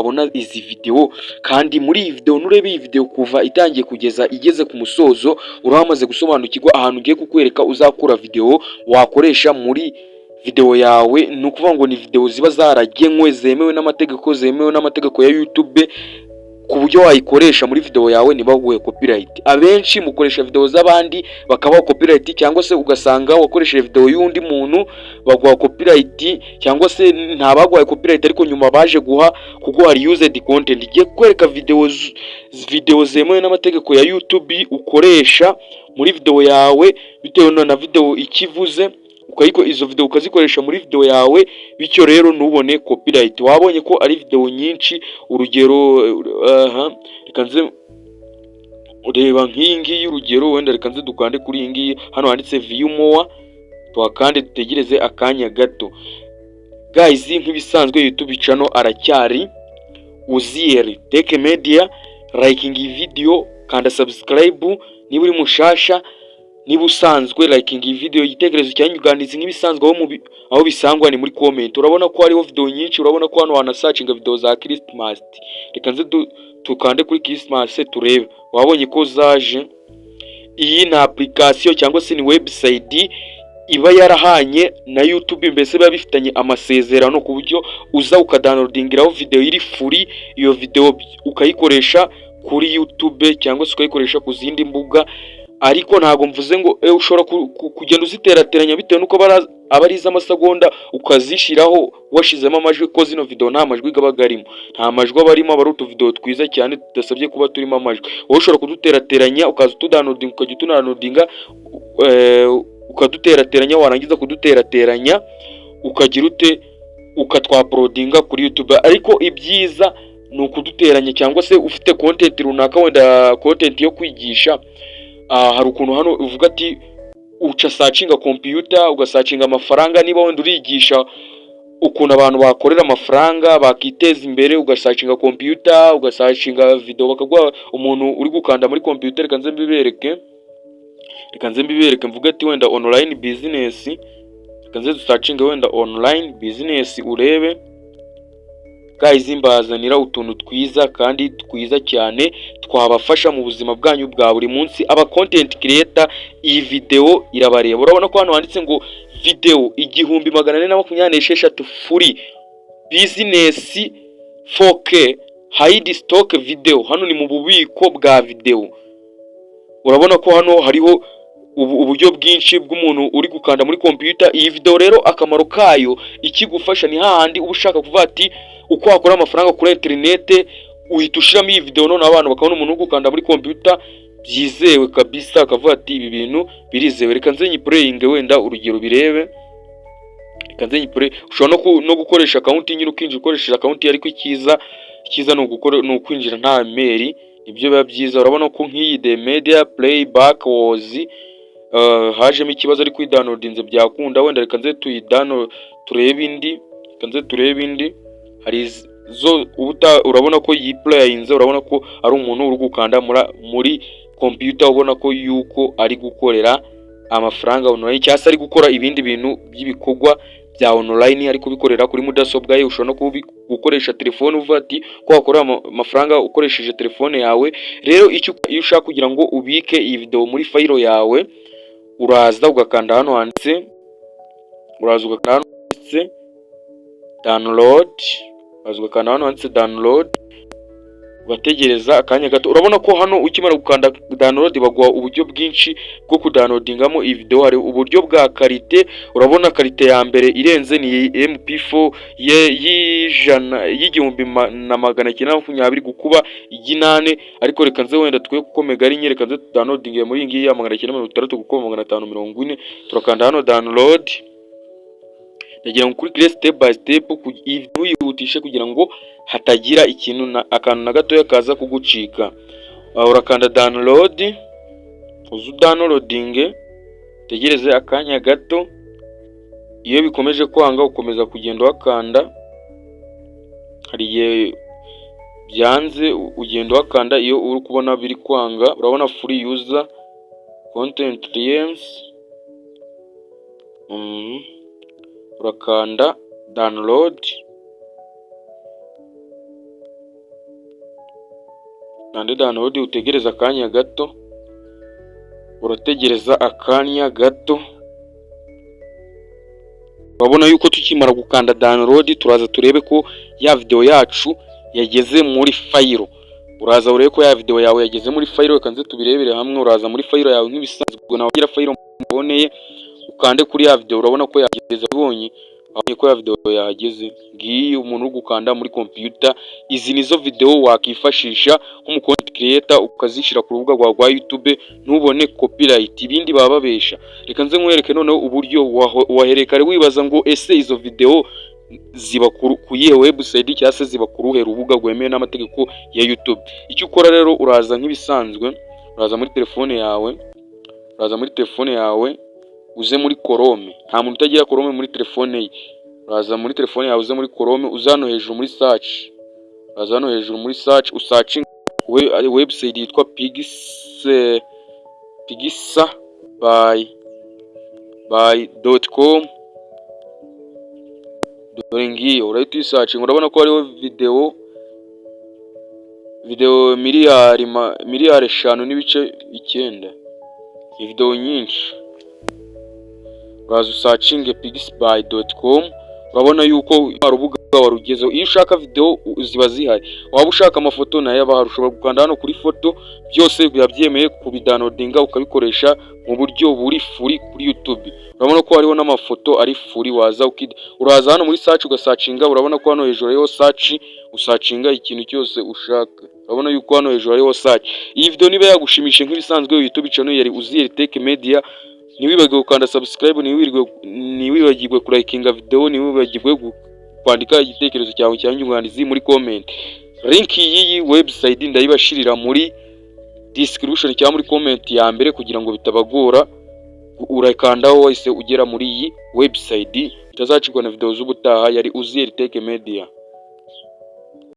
wabona izi video. Kandi muri iyi video, nureba iyi video kuva itangiye kugeza igeze ku musozo, uraba wamaze gusobanukirwa ahantu ugiye kukwereka uzakura video wakoresha muri video yawe. Ni ukuvuga ngo ni video ziba zaragenwe, zemewe n'amategeko ya YouTube, ku buryo wayikoresha muri video yawe ntibaguhe copyright. Abenshi mukoresha video z'abandi bakabaha copyright, cyangwa se ugasanga wakoresheje video y'undi muntu baguha copyright, cyangwa se ntabaguhaye copyright ariko nyuma baje kuguha reused content. Igiye kukwereka video zemewe n'amategeko ya YouTube ukoresha muri video yawe, bitewe na video ikivuze, ukayiko izo video ukazikoresha muri video yawe, bityo rero ntubone copyright. Wabonye ko ari video nyinshi. Urugero, aha reka nze ureba nk'iyi ngiyi. Urugero wenda reka nze dukande kuri iyi ngiyi hano handitse "view more", tuhakande, dutegereze akanya gato. Guys, nk'ibisanzwe YouTube channel aracyari Uziel Tech Media. Liking iyi video, kanda subscribe niba uri mushasha, niba usanzwe liking iyi video. Igitekerezo cyanyuganizi nk'ibisanzwe aho bisangwa ni muri comment. Urabona ko hariho video nyinshi. Urabona ko hano wanasearchinga video za Christmas. Reka nze tukande kuri Christmas turebe. Wabonye ko zaje. Iyi ni application cyangwa se ni website iba yarahanye na YouTube, mbese biba bifitanye amasezerano, ku buryo uza ukadownloadingiraho video iri free, iyo video ukayikoresha kuri YouTube cyangwa se ukayikoresha ku zindi mbuga. Ariko ntabwo mvuze ngo ushobora kugenda uziterateranya bitewe n'uko aba ari iz'amasegonda, ukazishyiraho washizemo amajwi, ko zino video nta majwi aba arimo, nta majwi aba arimo, aba ari utuvideo twiza cyane tudasabye kuba turimo amajwi. Wowe ushobora kuduterateranya, ukaza utudownloadinga, ukajya utudownloadinga, ukaduterateranya, warangiza kuduterateranya ukagira ute? Ukatwauploadinga kuri YouTube. Ariko ibyiza ni ukuduteranya, cyangwa se ufite content runaka, wenda content yo kwigisha, hari ukuntu hano uvuga ati uca searchinga computer, ugasearchinga amafaranga. Niba wenda urigisha ukuntu abantu bakorera amafaranga bakiteza imbere, ugasearchinga computer, ugasearchinga video, bakaguha umuntu uri gukanda muri computer. Reka nze mbibereke, mvuge ati wenda online business. Reka nze dusearchinge wenda online business urebe. Guys, mbazanira utuntu twiza kandi twiza cyane twabafasha mu buzima bwanyu bwa buri munsi. Aba content creator, iyi video irabareba. Urabona ko hano handitse ngo video 1426 free business 4K high stock video. Hano ni mu bubiko bwa video. Urabona ko hano hariho uburyo bwinshi bw'umuntu uri gukanda muri computer. Iyi video rero akamaro kayo, ikigufasha, ni hahandi uba ushaka kuvuga ati uko wakora amafaranga kuri interinete, uhita ushiramo iyi video, none abantu bakabona umuntu uri gukanda muri computer byizewe kabisa, akavuga ati ibi bintu birizewe. Reka nze nyiplayinge wenda urugero birebe. Reka nze nyiplay. Ushobora no gukoresha account nyine, ukinjira ukoresheje account, ariko icyiza ni ukwinjira nta mail, nibyo biba byiza. Urabona ko nk'iyi the media playback was hajemo ikibazo, ariko uyidownloadinze byakunda. Wenda reka nze tuyidownload turebe indi. Reka nze turebe indi. Hari zo ubuta. Urabona ko yiplayinze, urabona ko ari umuntu uri gukanda muri computer, ubona ko yuko ari gukorera amafaranga online cyangwa se ari gukora ibindi bintu by'ibikorwa bya online, ari kubikorera kuri mudasobwa ye. Ushobora no gukoresha telefone, uvuga ati ko wakorera amafaranga ukoresheje telefone yawe. Rero icyo iyo ushaka kugira ngo ubike iyi video muri file yawe, uraza ugakanda hano handitse download. Uraza ugakanda hano handitse download, ugategereza akanya gato. Urabona ko hano ukimara gukanda download baguha uburyo bwinshi bwo kudownloadingamo iyi video. Hari uburyo bwa qualité. Urabona qualité ya mbere irenze ni MP4 y'ijana y'1920 gukuba 8. Ariko reka nze wenda twe kuko mega ari nke, reka nze tudownloadinge muri iyi ngiyi ya 960 gukuba 540. Turakanda hano download. Ndagira ngo ukurikire step by step, ntuyihutishe kugira ngo hatagira ikintu na akantu na gatoya kaza kugucika. Urakanda download, uze udownloadinge, utegereze akanya gato. Iyo bikomeje kwanga ukomeza kugenda uhakanda. Hari igihe byanze, ugenda uhakanda iyo uri kubona biri kwanga. Urabona free user content license. Urakanda download. Ukande download, utegereze akanya gato, urategereza akanya gato. Urabona yuko tukimara gukanda download, turaza turebe ko ya video yacu yageze muri file. Uraza urebe ko ya video yawe yageze muri file. Reka nze tubirebere hamwe. Uraza muri file yawe nk'ibisanzwe, nawe ugira file muboneye, ukande kuri ya video. Urabona ko yageze, ubonye ko ya video yahageze. Ngiyi, umuntu uri gukanda muri computer. Izi nizo video wakifashisha nk'umu content creator, ukazishyira ku rubuga rwawe rwa YouTube ntubone copyright. Ibindi baba babesha. Reka nze nkwereke noneho uburyo wahereye kare wibaza ngo: ese izo video ziba ku yihe website, cyangwa se ziba ku ruhe rubuga rwemewe n'amategeko ya YouTube? Icyo ukora rero, uraza nk'ibisanzwe, uraza muri telefone yawe, uraza muri telefone yawe, uze muri Chrome. Nta muntu utagira Chrome muri telefone ye. Uraza muri telefone yawe, uze muri Chrome, uze hano hejuru muri search. Uraza hano hejuru muri search, usearchinge website yitwa pixabay.com. Dore ngiyo, urahita uyisearchinga. Urabona ko hariho video miliyari 5.9, ni video nyinshi. Uraza usearchinge pixabay.com. Urabona yuko rubuga warugezeho. Iyo ushaka video ziba zihari, waba ushaka amafoto nayo aba ahari. Ushobora gukanda hano kuri foto, byose biba byemeye kubidownloadinga ukabikoresha mu buryo buri free kuri YouTube. Urabona ko hariho n'amafoto ari free. Waza uraza hano muri search ugasearchinga. Urabona ko hano hejuru hariho search, usearchinga ikintu cyose ushaka. Urabona yuko hano hejuru hariho search. Iyi video niba yagushimishije, nk'ibisanzwe, YouTube channel yari Uziyeri Tech Media. Ntiwibagirwe gukanda subscribe, ntiwibagirwe kulikinga video, ntiwibagirwe kwandika igitekerezo cyawe cyangwa inyunganizi muri comment. Link y'iyi website ndayibashirira muri description cyangwa muri comment ya mbere kugira ngo bitabagora. Urakandaho wahise ugera muri iyi website, utazacikwa na video z'ubutaha. Yari Uziyeri Tech Media.